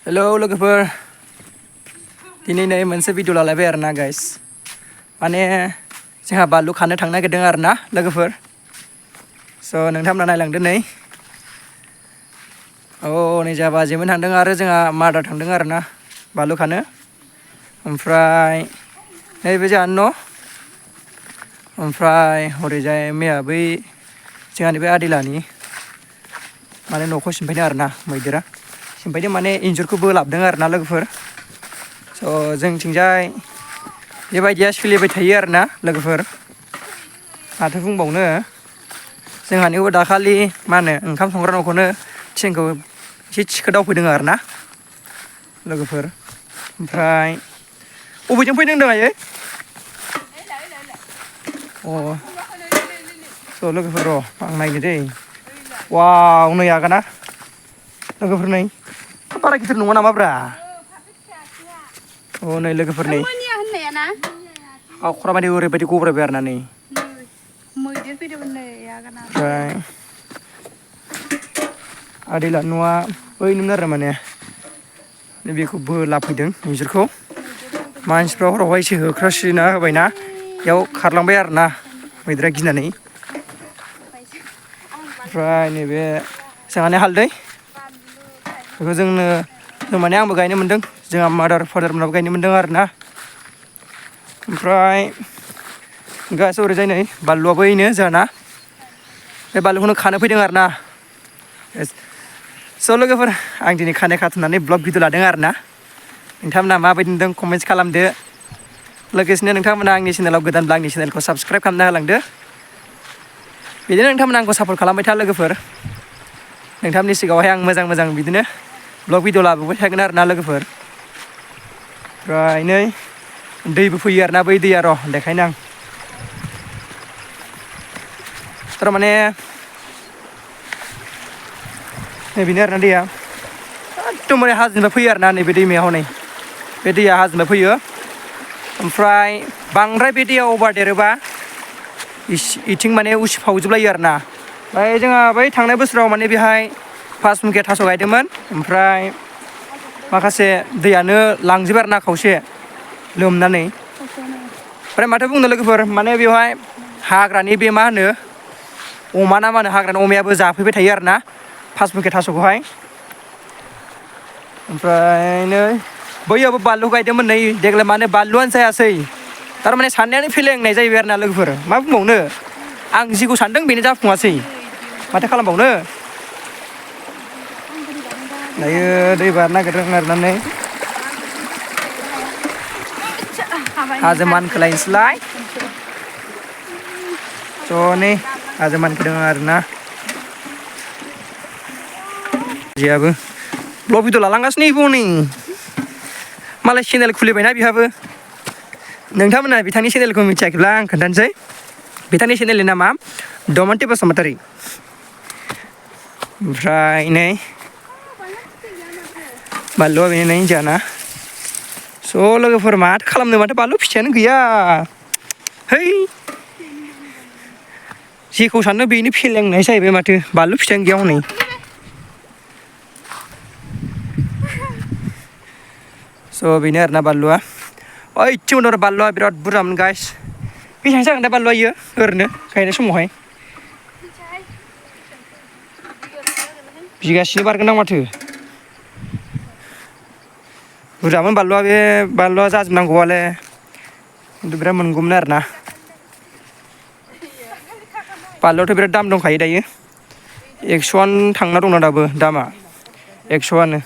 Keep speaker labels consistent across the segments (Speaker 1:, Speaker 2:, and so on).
Speaker 1: hello लोगोफोर दिनै नै मोनसे भिडिअ लालायबाय आरोना गाइस माने जोंहा बानलु खानो थांनो नागिरदों आरोना लोगोफोर स' नोंथांमोना नायलांदो नै नै जोंहा बाजैमोन थांदों आरो जोंहा मादार थांदों आरोना बानलु खानो ओमफ्राय नैबे जोंहानि न' ओमफ्राय हरैजाय मैया बै जोंहानि बे आदैलानि माने न'खौ सिमफायदों आरोना मैदेरा सिमफायदों माने इन्जुरखौबो लाबोदों आरोना लोगोफोर स' जोंथिंजाय बेबायदिया सोलिबाय थायो आरोना लोगोफोर माथो बुंबावनो जोंहानियावबो दाखालि मा होनो ओंखाम संग्रा न'खौनो थिंखौ एसे थिखोदावफैदों आरोना लोगोफोर ओमफ्राय बबेजों फैदों होनदों आयै स' लोगोफोर र' आं नायनो दै वाव नै आगाना लोगोफोर नै बारा गिदिर नङा नामाब्रा नै लोगोफोर नै अख्रा बायदि ओरैबायदि गब्रायबाय आरोना नै
Speaker 2: मैदेर फैदोंमोन नै आगाना
Speaker 1: ओमफ्राय आदैला न'आ बैनोमोन आरो माने बेखौ बोलाफैदों इन्जुरखौ मानसिफ्रा हरावहाय एसे होख्रावसिना होबायना बेयाव खारलांबाय आरोना मैदेरा गिनानै ओमफ्राय नैबे जोंहानि हालदै बेखौ जों माने आंबो गायनो मोन्दों जोंहा मादार फादारमोनाबो गायनो मोन्दों आरोना ओमफ्राय गासै ओरैजाय नै बानलुआबो बेनो जोंहाना बे बानलुखौनो खानो फैदों आरोना स' लोगोफोर आं दिनै खानाय खाथुमनानै ब्लग भिडिअ लादों आरोना नोंथांमोना माबायदि नुदों कमेन्ट्स खालामदो लोगोसेनो नोंथांमोना आंनि चेनेलाव गोदानब्ला आंनि चेनेलखौ साबस्क्राइब खालामना होलांदो बिदिनो नोंथांमोना आंखौ सापर्ट खालामबाय था लोगोफोर नोंथांमोननि सिगाङावहाय आं मोजां बिदिनो ब्लग भिडिअ लाबोबाय थागोन आरोना लोगोफोर ओमफ्राय नै दैबो फैयो आरोना बै दैया र' देखायनो आं थारमाने बेनो आरोना दैया एकदमबारे हाजोनिफ्राय फैयो आरोना नैबे दैमाया हनै बे दैया हाजोनिफ्राय फैयो ओमफ्राय बांद्राय बे दैयाव अभार देरोबा इथिं माने उसिफावजोबलायो आरोना ओमफ्राय जोंहा बै थांनाय बोसोराव माने बेहाय पास मुखिया थास' गायदोंमोन ओमफ्राय माखासे दैयानो लांजोबो आरोना खावसे लोमनानै ओमफ्राय माथो बुंनो लोगोफोर माने बेवहाय हाग्रानि बे मा होनो अमा ना मा होनो हाग्रानि अमायाबो जाफैबाय थायो आरोना पास मुखिया थास'खौहाय ओमफ्राय नै बैयावबो बानलु गायदोंमोन नै देग्लाय माने बानलुआनो जायासै थारमाने साननायानो फेलेंनाय जाहैबाय आरोना लोगोफोर मा बुंबावनो आं जिखौ सानदों बेनो जाफुङासै माथो खालामबावनो दायो दै बारनो नागिरदों आरोना नै हाजो मानखोलायनोसैलाय स' नै हाजो मानखोदों आरोना जियाबो ब्लग भिडिअ लालांगासिनो इबो नै मालाय चेनेल खुलिबायना बिहाबो नोंथांमोना बिथांनि चेनेलखौ मिथियाखैब्ला आं खोन्थानोसै बिथांनि चेनेलनि नामा दमोनथि बसुमतारी ओमफ्राय नै बानलुआ बेनो नै जोंहाना स' लोगोफोर माथो खालामनो माथो बानलु फिथाइयानो गैया है जेखौ साननो बेनो फेलेंनाय जाहैबाय माथो बानलु फिथाइयानो गैया हनै स' बेनो आरोना बानलुआ ओइथिं दं बानलुआ बिराद बुरजामोन गाइस बेसेबां जागोन दा बानलुआ इयो ओरैनो गायनाय समावहाय बिगासेनि बारगोन आं माथो बुरजामोन बानलुआ बे बानलुआ जाजोबनांगौआलाय खिन्थु बिराद मोनगौमोन आरोना बानलुआथ' बिराद दाम दंखायो दायो 100आनो थांना दंना दाबो दामा 100आनो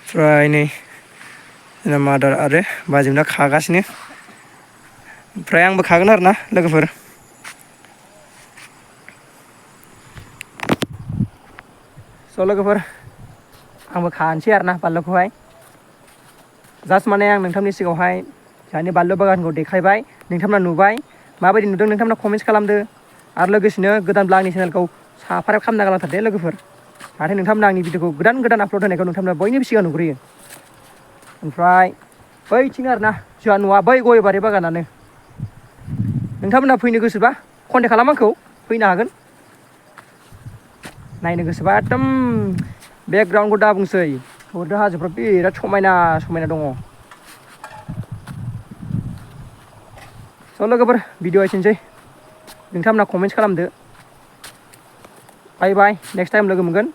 Speaker 1: ओमफ्राय नै जोंना मादार आरो बाजैमोना खागासिनो ओमफ्राय आंबो खागोन आरोना लोगोफोर स' लोगोफोर आंबो खानोसै आरोना बानलुखौहाय जास्ट माने आं नोंथांनि सिगाङावहाय जोंहानि बानलु बागानखौ देखायबाय नोंथांमोना नुबाय माबायदि नुदों नोंथांमोना कमेन्ट्स खालामदो आरो लोगोसेनो गोदानब्ला आंनि चेनेलखौ साबस्क्राइब खालामना गालांथारदो लोगोफोर जाहाथे नोंथांमोना आंनि भिडिअखौ गोदान आपल'ड होनायखौ नोंथांमोना बयनिबो सिगां नुग्रोयो ओमफ्राय बैथिं आरोना जोंहा न'आ बै गय बारि बागानानो नोंथांमोना फैनो गोसोबा कन्टेक्ट खालाम आंखौ फैनो हागोन नायनो गोसोबा एकदम बेकग्राउन्डखौ दा बुंसै हरदो हाजोफ्रा बिराद समायना समायना दङ स' लोगोफोर भिडिअ एसेनोसै नोंथांमोना कमेन्ट्स खालामदो बाय बाय नेक्स्ट टाइम लोगो मोनगोन